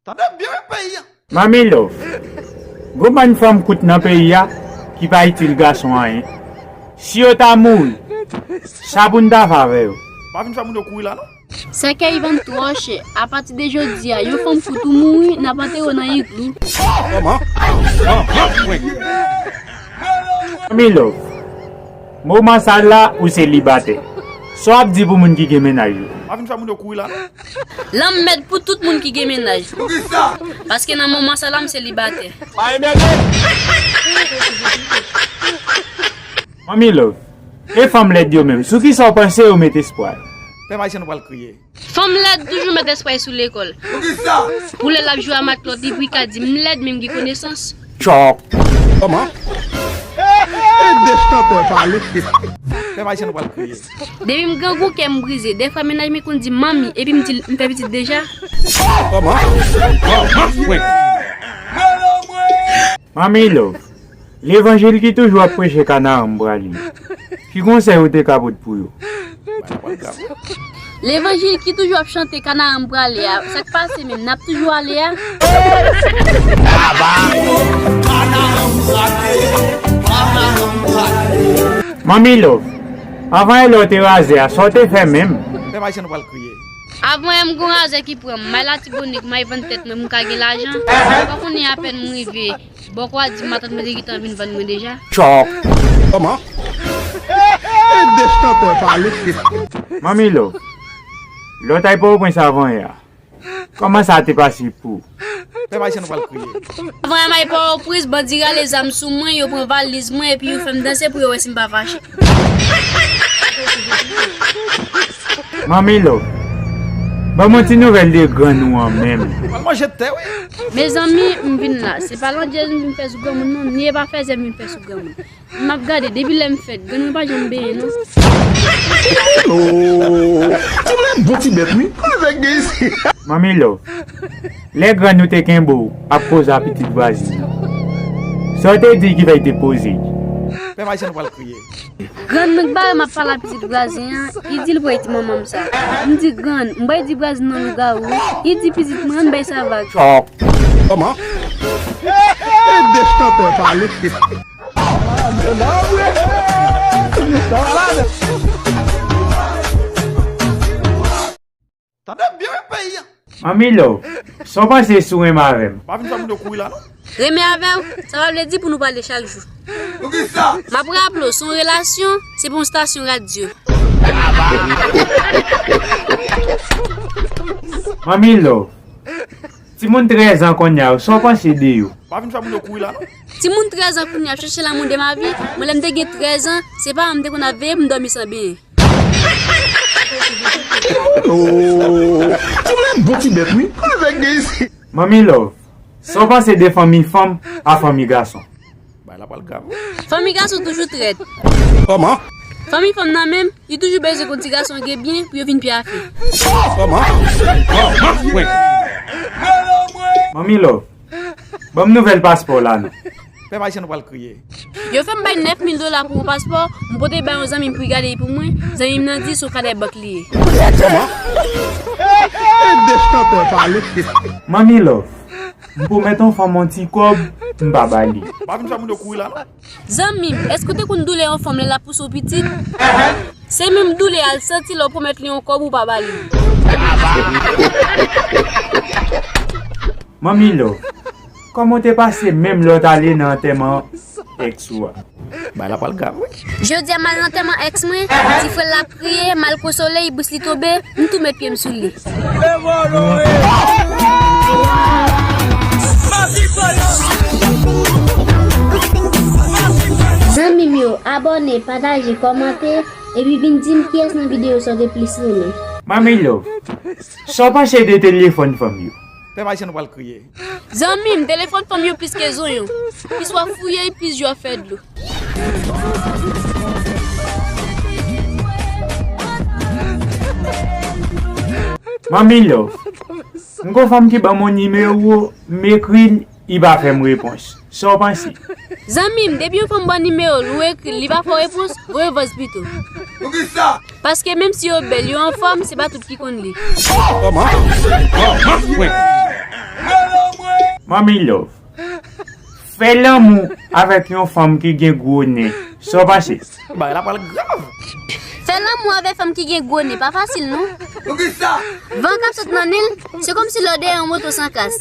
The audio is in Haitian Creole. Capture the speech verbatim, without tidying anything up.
Tande byen wi peyi a. Manmi Love, gon bann fanm kout nan peyi a ki pa itil gason anyen. Si yo ta mouri, sa pou n ta fè avè yo? Pa vin fè moun yo kouri la non. Sèkèy vann twò chè. Apati de jodi a, yon fanm kout ou mouri, n ap antere w nan iglou. Manmi Love, moman sa la ou selibatè. Sa w ap di pou moun ki gen mennaj yo? Pa vin fè moun yo kouri la non. Lanmèd pou tout moun ki gen mennaj. Paske nan moman sa la m selibatè. Manmi Love, e fanm lèd yo menm, sou kisa w panse yo met espwa yo? Pèp Ayisyen nou pral kriye. Fanm lèd toujou met espwa sou lekòl. Pou lè l ap jwe a matlòt, li pou ka di m lèd, men m gen konesans. Tchòk. Kòman? E de chantè pale. Pèp Ayisyen nou pral kriye. Depi m grangou, kè m brize. Dèfwa mennaj mwen konn di m manmi, epi m di l m fè pitit deja. Kòman? Manmi Love, levanjil ki toujou ap preche Kanaran m prale. Ki konsèy ou te ka pot pou yo? Levanjil ki toujou ap chante Kanaran m prale a, sa k pase menm, n ap toujou ale a? Manmi Love, avan yè lè w te razè a, sa w te fè menm? Pèp Ayisyen nou pral kriye. Avan yè m gon razè ki pran m, m al Latibonit, m al vann tèt mwen pou m ka gen lajan. Ou pa konnen apèn m rive, bòkò a di m matant mwen te gentan vin vann mwen deja. Tchòk. Kòman? E de chantè pale. Manmi Love, lè w t al Pòtoprens avan yè a, kòman sa te pase pou ou? Pèp Ayisyen nou pral kriye. Avan yè m al Pòtoprens, bandi rale zam sou mwen, yo pran valiz mwen epi yo fè m danse pou yo wè si m pa fache. Manmi Love, ban m yon ti nouvèl de grann ou an menm. Al manje tè wi. Mezanmi, m vin la. Se pa landjèz m vin fè sou granmoun non, ni e pa fèzè m vin fè sou granmoun. M ap gade, depi lè m fèt, grann mwen pa janm benyen non. Oh, ti moun bon ti bèt wi. Manmi Love, lè grann ou te kenbe w ap koze a pitit vwazen an, sa w te di ki fè l te poze? Pèp Ayisyen nou pral kriye. Grann mwen k bare m ap pale a pitit vwazen an, li di l pral di manman m sa. M di grann, m pral di vwazen nan lougawou. Li di pitit mwen, ann bay sa vag. Tchòk. Kòman? E de chantè pale. Tande byen wi peyi a. Manmi Love, sa w panse si w renmen avè m? Pa vin fè moun yo kouri la non. Renmen avè w, sa pa vle di pou nou pale chak jou. Poukisa? M ap raple w, se yon relasyon, se pa yon stasyon radyo. Manmi Love, timoun trèz an kounye a yo, sa w panse de yo? Pa vin fè moun yo kouri la non. Timoun trèz an kounye a ap chèche l'amour de ma vie, mwen lè m te gen trèz an, se paran m te konn ap veye pou m dòmi san benyen. Oh, ti moun bon ti bèt wi. Manmi Love, sa w panse de fanmi fanm a fanmi gason? Bagay la pral grav wi. Fanmi gason toujou trèt. Kòman? Fanmi fanm nan menm, li toujou bezwen konn ti gason gen byen pou yo vin pyafe. Kòman? Manmi Love, ban m nouvèl paspò w la non. Pèp Ayisyen nou pral kriye. Yo fè m bay nèf mil dola pou yon paspò, m pote bay yon zanmi m pou l gade l pou mwen, zanmi m nan di se yon kadè bank li ye. Kòman? E de chantè pale. Manmi Love, m pwomèt yon fanm yon ti kòb, m pa ba li. Pa vin fè moun yo kouri la non. Zanmi m, èske w te konn doulè yon fanm lè l ap pouse w pitit? Se menm doulè a l santi lè w pwomèt li yon kòb ou pa ba li. Manmi Love, kòman w te pase menm lè w t ale nan antèman èks ou a? Bagay la pral grav wi. Jodi a m al nan antèman èks mwen, ti frè l ap kriye, m al konsole l, bous li tonbe, m tou met pye m sou li. Zanmi m yo, abòne, pataje, kòmante, epi vin di m kiyès nan videyo sa w te plis renmen. Manmi Love, sa w panse de telefòn fanm yo? Pèp Ayisyen nou pral kriye. Zanmi m, telefòn fanm yo plis ke zonyon. Plis w ap fouye, plis je w ap fè dlo. Manmi Love, m gon fanm ki ban m yon nimewo, m ekri l, li pa fè m repons. Sa w panse? Zanmi m, depi yon fanm ban nimewo l, ou ekri l, li pa fè w repons, voye vòs pito. Poukisa? Paske menm si yo bèl, yo anfòm, se pa tout ki konn li. Kòman? Kòman? Wi. Manmi Love, fè lanmou avèk yon fanm ki gen gwo nen. Sa w panse? Bagay la pral grav. Fè lanmou avèk fanm ki gen gwo nen pa fasil non. Van k ap sot nan nen l, se kòmsi lè w dèyè yon moto san kas.